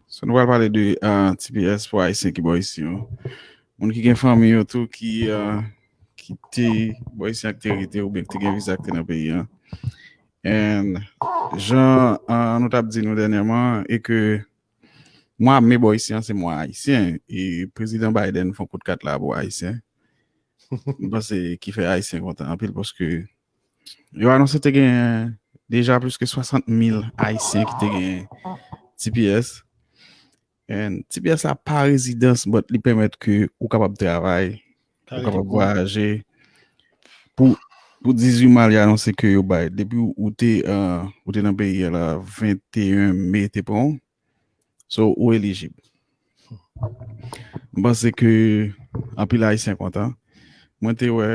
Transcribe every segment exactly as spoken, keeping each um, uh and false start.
So, nou pral pale de uh, T P S pou Ayisyen ki bò isi yo. Moun ki gen fanmi yo tou ki uh, ki te bò isi an, ki te rete oubyen ki te gen viza ki te nan peyi an. And jan uh, nou t ap di nou dènyèman, e ke mwa me bò isi an se mwa ayisyen. E prezidan Biden fè yon kout kat la pou Ayisyen. M panse ki fè Ayisyen kontan anpil paske yo anonse te gen deja plis ke swasant mil Ayisyen ki te gen T P S. And T P S la pa rezidans, but li pèmèt ke ou kapab travay, ou kapab vwayaje. Pou, pou dizuit mwa, li anonse ke yo bay. Depi ou te, uh, ou te nan peyi a la, venteyen me te pran w. So, ou elijib. M panse ke anpil Ayisyen kontan. Mwen te wè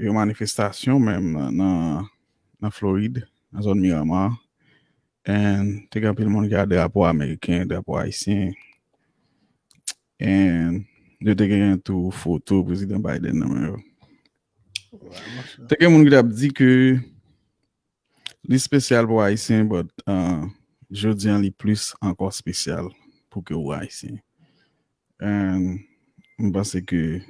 yon manifestasyon menm nan, nan Florid, nan zòn Miramar. And te gen anpil moun ki a drapo ameriken, drapo ayisyen. And yo te gen tou foto prezidan Biden nan men yo. Te gen moun ki t ap di ke li espesyal pou Ayisyen, but uh, jodi an li plis ankò espesyal pou ke ou Ayisyen. And m panse ke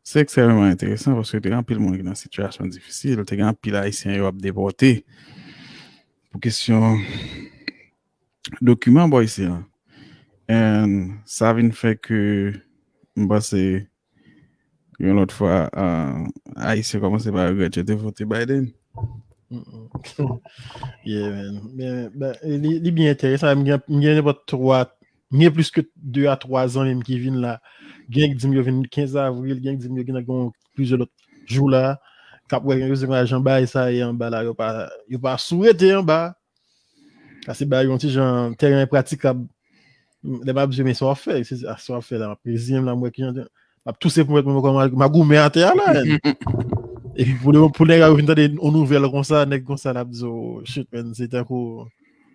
se ekstrèmeman enteresan paske te gen anpil moun ki nan sitiyasyon difisil, te gen anpil Ayisyen yo ap depòte pou kesyon dokiman bò isi an. And sa vin fè ke m panse yon lòt fwa uh, Ayisyen kòmanse pa regrèt yo te vote Biden. Yeah, man. Men, ben, li, li byen enteresan. M gen, m gen nenpòt twa, m gen plis ke de a twa zanmi m ki vin la. Gen k di m yo vin kenz avril, gen k di m yo gen gen plizyè lòt jou la. K ap wè gen rezon a jan bagay sa ye anba la, yo pa, yo pa sou rete anba. Sa se bay yon ti jan teren enpratikab. Lè m ap di men sa w ap fè, se sa w ap fè la, m ap reziyen m la, m wè ki jan m ap touse pou mèt mwen kòm magoumen atè a la. Epi pou, pou nèg la yo vin tande yon nouvèl konsa, nèg konsa l ap di w, shit man, se tankou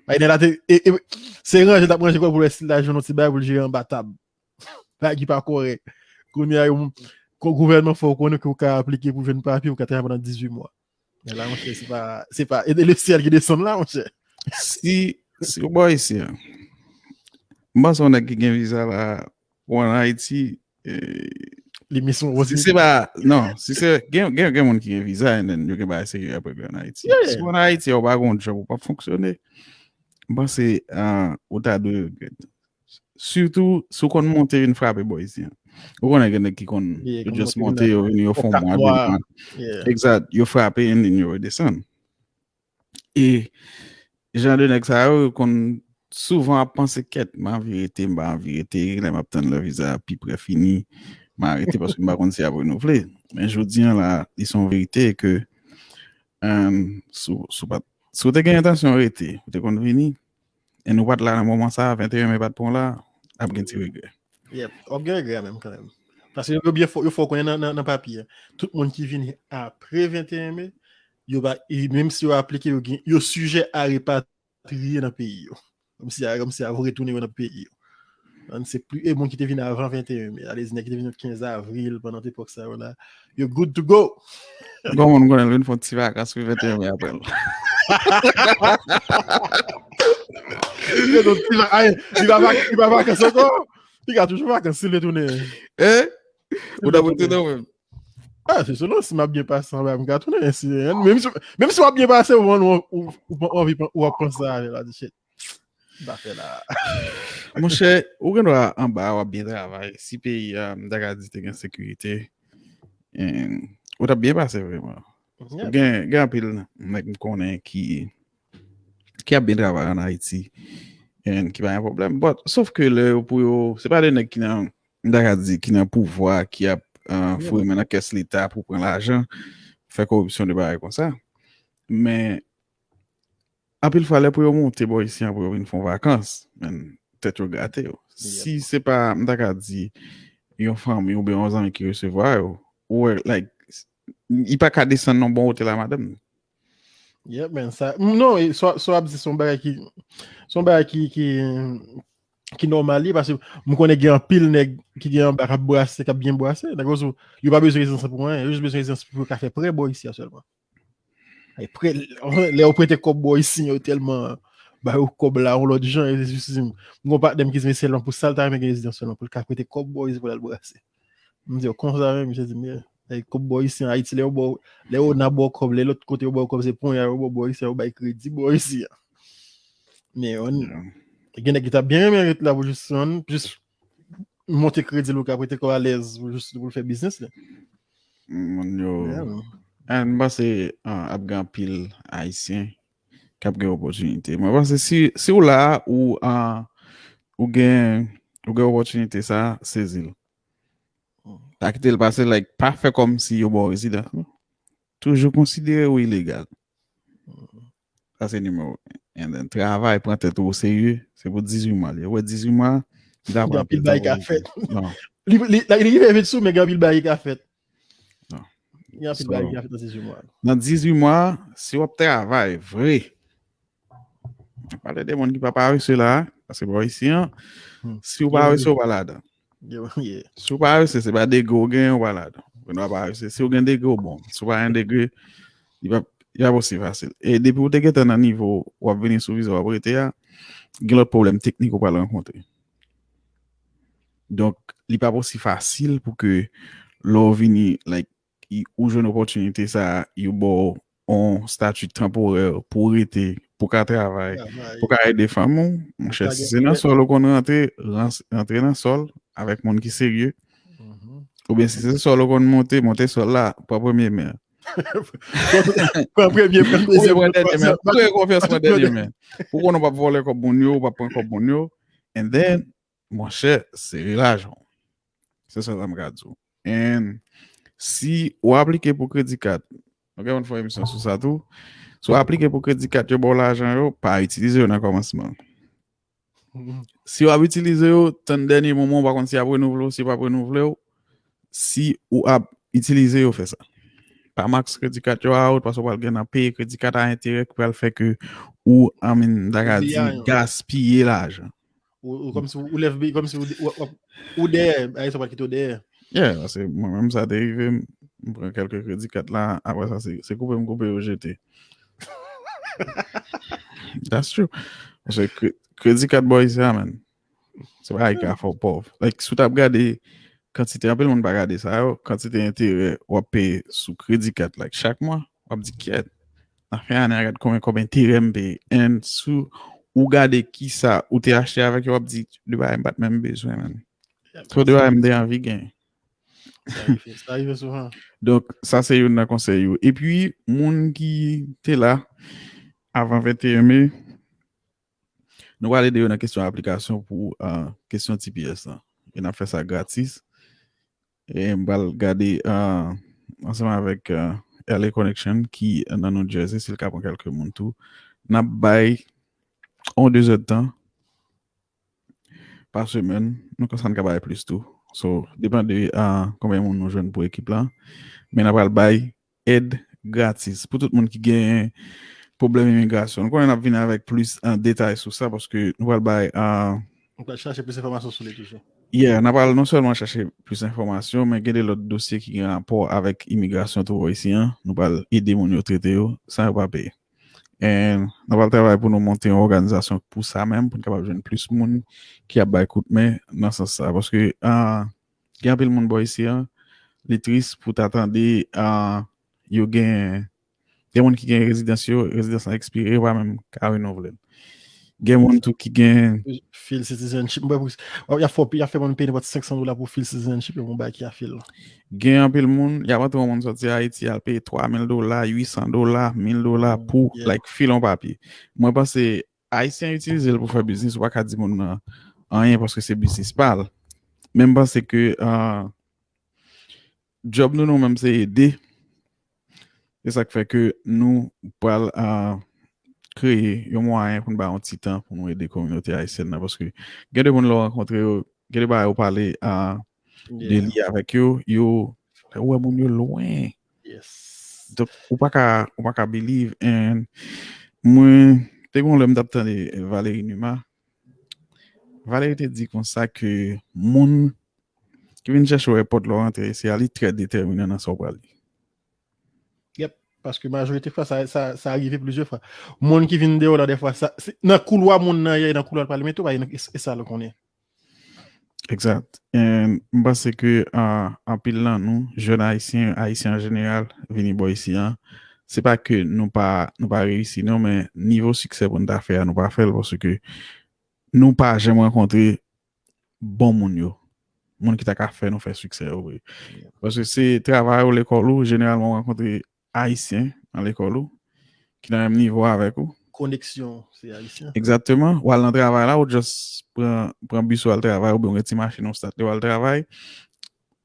ay nèg la te e, e, se ranje l ap ranje kò pou lè si l ta jwenn yon ti bagay pou l jere anba tab. Bagay ki pa kòrèk. Kounye a yo gouvènman fè w konnen ke w ka aplike pou jwenn papye, ou ka travay pandan dizuit mwa. Men la, monchè, se pa, se pa e de lesyèl ki desann la, monchè. Si, si w bò isi an, m panse yon nèg ki gen viza la, ou ann Ayiti, li misyon si se pa, non, si se, gen, gen, gen moun ki gen viza, and then yo gen bagay serye ap regle ann Ayiti. Yeah. Si w ann Ayiti, ou pa gen yon djòb, ou p ap fonksyone, m panse uh, ou ta dwe regrèt. Sitou si w konn monte vin frape bò isi an. Ou konnen gen nèg ki konn yo just monte, yo vini, yo fè yon mwa, de mwa. Exact, yo frape and then yo redesann. E jan de nèg sa yo, yo konn souvan ap panse kèt, m anvi rete, m pa anvi rete, lè m ap tann lè viza pi prè fini, m a rete paske m pa konn si y ap renouvle. Men jodi an la, li se yon verite ke um, si w pa, si w te gen entansyon rete, ou te konn vini, e nou pa t la nan moman sa, venteyen me pa t pran w la, ap gen ti regrè. Yep, w ap gen regrè menm kanmenm. Paske yo byen fò, yo fè w konnen nan, nan, nan papye. Tout moun ki vini apre venteyen me, yo pa, menm si yo aplike, yo, gen, yo sijè a repatriye nan peyi yo. Kòmsi a, kòmsi a retounen yo nan peyi yo. An se pli e moun ki te vin avan venteyen me. Ale di nèg ki te vin kenz avril pandan epòk sa yo la. Yo good to go. Bon, moun konnen l vin fè yon ti vakans pou venteyen me apre l. Li pa vakans ankò. Li ka toujou vakans si l retounen. Eh? Ou ta retounen ou menm? Ah, se selon si m ap byen pase anba m ka tounen. Menm si w ap byen pase, ou anvi ou ap panse avè l, di shit. M pa fè la. Monchè, ou gen dwa anba, w ap byen travay. Si peyi a, m ta ka di te gen sekirite, ou t ap byen pase vreman. Gen, gen anpil nèg m konnen ki, ki ap byen travay ann Ayiti, ki pa gen pwoblèm. But, sof ke lè yo pou yo, se pa de nèg ki nan, m ta ka di, ki nan pouvwa, ki ap foure men nan kès Leta pou pran lajan, fè koripsyon, de bagay konsa. Men, anpil fwa lè pou yo monte bò isi an pou yo vin fè yon vakans, men tèt yo gate yo. Si se pa, m ta ka di, yon fanmi oubyen yon zanmi ki resevwa yo, ou wè, like, li pa ka desann nan bon otèl a madanm li. Yeah, man, sa, non, sa w ap di se yon bagay ki, se yon bagay ki, ki, ki nòmal li, paske m konnen gen anpil nèg ki gen anba k ap brase, k ap byen brase. Nèg yo, yo pa bezwen rezidans pou anyen, yo jis bezwen rezidans pou yo ka fè prè bò isi a sèlman. Lè yo prete kòb bò isi, yo tèlman ba yo kòb la yon lòt jan, e jis di m, m gon patnè m ki di m se sèlman pou sa l ta renmen gen rezidans sèlman, pou l ka prete kòb bò isi pou l al brase. M di yo konsa menm, misye di m, yeah. Like, kòb bò isi an Ayiti, lè yo ba w, lè yo nan ba w kòb, lè lòt kote yo ba w kòb, se ponya yo ba w bò isi an, yo bay kredi bò isi an. Men, on, gen nèg ki ta byen renmen ret la pou jis, on, jis monte kredi l, ou ka prete kò alèz pou jis pou l fè biznis li. Moun yo. Yeah, man. Ah, m panse ah, ap gen anpil Ayisyen k ap gen opòtinite. Mwen panse si, si w la, ou, ah, ou gen, ou gen opòtinite sa, sezi l. Pa kite l pase, like, pa fè kòmsi yo ba w rezidans, non. Toujou konsidere w ilegal. Sa se nimewo en. And then, travay, pran tèt ou oserye, se pou dizuit mwa li ye. Ou wè dizuit mwa, li ta pran anpil tan pou fè. Non. Li, li, li rive vit sou, men gen anpil bagay ki ka fèt. Gen anpil bagay ki ka fèt nan dizuit mwa. Nan dizuit mwa, si w ap travay vre, pale de moun ki pa parese la, paske bò isi an, si w parese, ou pa ladan. Si w parese, se pa degre w gen, ou pa ladan. Ou pa parese. Si w gen degre, w bon. Si w pa gen degre, li pa, li pa osi fasil. E depi w te gentan nan nivo w ap vini sou viza w ap rete a, gen lòt pwoblèm teknik ou pral rankontre. Donk, li pa osi fasil pou ke lè w vini, like, ou jwenn opòtinite sa, yo ba w yon stati tanporè pou w rete, pou w ka travay, pou w ka ede fanmi w. Monchè, si se nan sòl ou konn rantre, rantre nan sòl avèk moun ki serye. Oubyen si se sòl ou konn monte, monte sòl la, pran premye men. Pran premye, pran dezyèm, pran twazyèm. Fè konfyans, pran dènye men. Ou konnen w p ap vòlè kòb moun yo, ou p ap pran kòb moun yo. And then, monchè, sere lajan w. Se sa m ka di w. And si w aplike pou kredi kat, nou gen yon fè emisyon sou sa tou. Si w aplike pou kredi kat, yo ba w lajan yo, pa itilize yo nan kòmansman. Si w ap itilize yo, tann dènye moman, ou pa konn si y ap renouvle w, si yo p ap renouvle w, si ou ap itilize yo, fè sa. Pa max kredi kat yo out, paske w pral gen nan peye kredi kat a enterè ki pral fè ke ou, I mean, m ta ka di, gaspiye lajan. Ou, ou kòmsi ou lève, kòmsi ou, ou, ou, ou dèyè, ay sa pa kite ou dèyè. Yeah, paske mwen menm sa te rive m, m pran kèlke kredi kat la, apre sa se, se koupe m koupe yo jete. That's true. Paske kredi kat bò isi a, man. Se pa ki ka fè w pòv. Like, si w t ap gade kantite, anpil moun pa gade sa yo, kantite enterè w ap peye sou kredi kat, like, chak mwa, w ap di kyèt. Nan fen ane a, gad konbyen kòb enterè m peye. And si ou gade kisa ou te achte avèk yo, w ap di, de bagay m pa t menm bezwen, man. So, de bagay m te anvi genyen. Sa rive souvan. Donk, sa se youn nan konsèy yo. Epi, moun ki te la avan venteyen me, nou pral ede yo nan kesyon aplikasyon pou uh, kesyon T P S lan. E n ap fè sa gratis. E m pral gade uh, ansanm avèk uh, L A Connection ki nan New Jersey, si l ka pran kèlke moun tou. N ap bay yon de zèdtan pa semèn. Nou konsa n ka bay plis tou. So, depann de uh, konbyen moun nou jwenn pou ekip la. Men n ap pral bay èd gratis pou tout moun ki gen pwoblèm imigrasyon. Nou konnen n ap vin avèk plis an detay sou sa paske nou pral bay a. Nou pral chache plis enfòmasyon sou li toujou. Yeah, n ap pral non sèlman chache plis enfòmasyon, men gen de lòt dosye ki gen rapò avèk imigrasyon tou isi an. Nou pral ede moun yo trete yo san yo pa peye. And n ap pral travay pou nou monte yon òganizasyon pou sa menm, pou n kapab jwenn plis moun ki ap bay kout men nan sans sa. Paske uh, gen anpil moun bò isi an, li tris pou ta tande uh, yo gen gen moun ki gen rezidans yo, rezidans lan ekspire, yo pa menm ka renouvle l. Gen moun tou ki gen fil citizenship, mwen pou y ap fè y ap fè moun peye nenpòt senk san dola pou fil citizenship, yon bagay ki a fil. Gen anpil moun, y ap antre yon moun sòti Ayiti, al peye twa mil dola, uit san dola, mil dola pou like fil yon papye. Mwen panse Ayisyen itilize l pou fè biznis, ou pa ka di moun nan anyen paske se biznis pa l. Men m panse ke uh, job nou nou menm se ede. Se sa k fè ke nou pral uh, kreye yon mwayen pou n bay yon ti tan pou nou ede kominote ayisyèn nan. Paske gen de moun lè w rankontre yo, gen de bagay ou pale uh, de li avèk yo, yo ou wè moun yo lwen. Donk, ou pa ka, ou pa ka believe. And mwen, te gon lè m t ap tande Valérie Numa. Valérie te di konsa ke moun ki vin chèche w èpòt lè w rantre isi a, li trè detèminan nan sa w pral li. Yep. Paske majorite fwa, sa, sa, sa rive plizyè fwa. Moun ki vin deyò la, dèfwa, sa, se, nan koulwa moun nan ye, nan koulwa l pral mete w, pa e, e sa l konnen. Exact. And m panse ke uh, anpil nan nou, jèn ayisyen, ayisyen an jeneral, vini bò isi an, se pa ke nou pa nou pa reyisi non, men nivo siksè pou n ta fè a, nou pa fè l paske nou pa janm rankontre bon moun yo. Moun ki ta ka fè nou fè siksè yo vre. Paske se travay ou, lekòl ou, jeneralman w rankontre ayisyen nan lekòl ou ki nan menm nivo avèk ou. Koneksyon, se ayisyen. Egzakteman. W al nan travay la, ou just pran, pran bis ou al travay, oubyen w gen ti machin ou stat li, w al travay.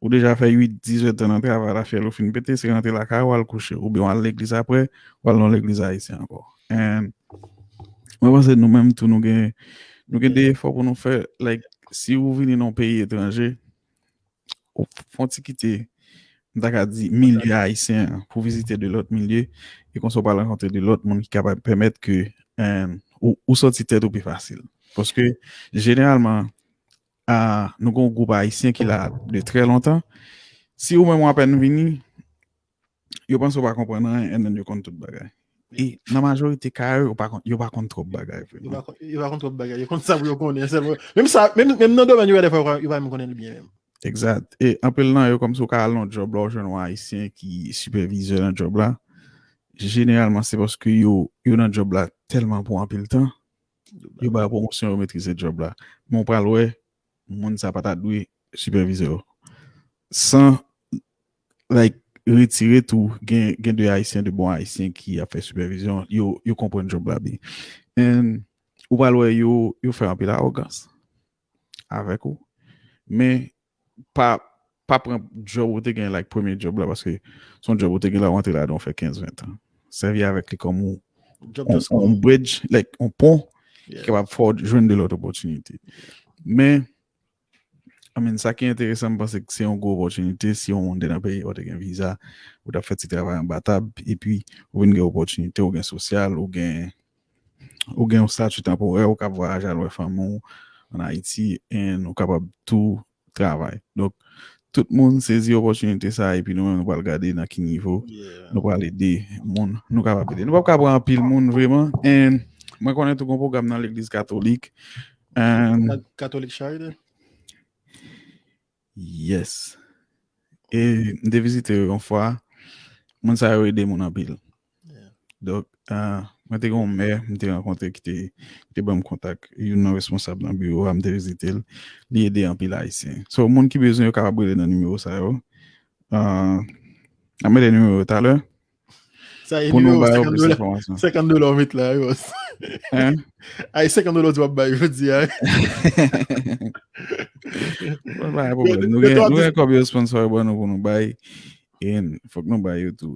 Ou deja fè uit, dizuit tan nan travay la, fyèl ou fin pete, se rantre lakay ou al kouche, oubyen w al legliz apre, w al nan legliz ayisyen ankò. And mwen panse nou menm tou nou gen nou gen de efò pou nou fè. Like, si ou vini nan yon peyi etranje, ou fon ti kite, m ta ka di, milye ayisyen an pou vizite de lòt milye, e konsa ou pral rankontre de lòt moun ki kapab pèmèt ke ou sòti tèt ou pi fasil. Paske jeneralman, nou gen yon gwoup ayisyen ki la de trè lontan. Si ou menm w apèn vini, yo panse ou pa konprann anyen, and then yo konn tout bagay. E nan majorite ka yo, yo pa konn, yo pa konn twòp bagay vre. Yo pa konn, yo pa konn twòp bagay. Yo konn sa pou yo konnen sèlman. Menm sa, menm, menm nan domèn yo, dèfwa, yo pa menm konnen l byen menm. Exact. E anpil nan yo, kòmsi ou ka al nan djòb la, ou jwenn yon ayisyen ki sipèvizè nan djòb la. Jeneralman, se paske yo, yo nan djòb la tèlman pou anpil tan, yo ba yo pwomosyon, yo metrize djòb la. Men ou pral wè, moun sa pa ta dwe sipèvizè yo. San, like, retire tou, gen, gen de ayisyen, de bon ayisyen ki ap fè sipèvizyon, yo, yo konprann djòb la byen. And ou pral wè yo, yo fè anpil awogans avèk ou. Men pa, pa pran djòb ou te gen, like, premye djòb la, paske se yon djòb ou te gen la, ou antre ladan, ou fè kenz, ven tan. Sèvi avèk li kòm yon, yon bridge, like, yon pon ki kapab fè w jwenn de lòt opòtinite. Men, I mean, sa ki enteresan, m panse ke se yon gwo opòtinite. Si yon moun te nan peyi, ou te gen viza, ou t ap fè ti travay anba tab, epi ou vin gen opòtinite, ou gen sosyal, ou gen, ou gen yon stati tanporè, ou ka vwayaje al wè fanmi w ann Ayiti, and ou kapab tou travay. Donk, tout moun sezi opòtinite sa, epi nou menm nou pral gade nan ki nivo nou pral ede moun nou kapab ede. Nou p ap ka pran anpil moun vreman, and mwen konnen tou gen yon pwogram nan legliz katolik. And Catholic Charity? Yes. E m te vizite yo yon fwa. Moun sa yo ede moun anpil. Donk, mwen te gen yon mè, m te rankontre ki te, ki te ban m kontak youn nan responsab nan biwo a, m te vizite l. Li ede anpil ayisyen. So, moun ki bezwen yo kapab rele nan nimewo sa yo. N ap mete nimewo yo talè. Sa e nimewo senkant dola, senkant dola w met la, yo. Ay, senkant dola w di w ap bay jodi a. Nou gen kòb yo sponsor yo ban nou pou nou bay. E fòk nou bay yo tou.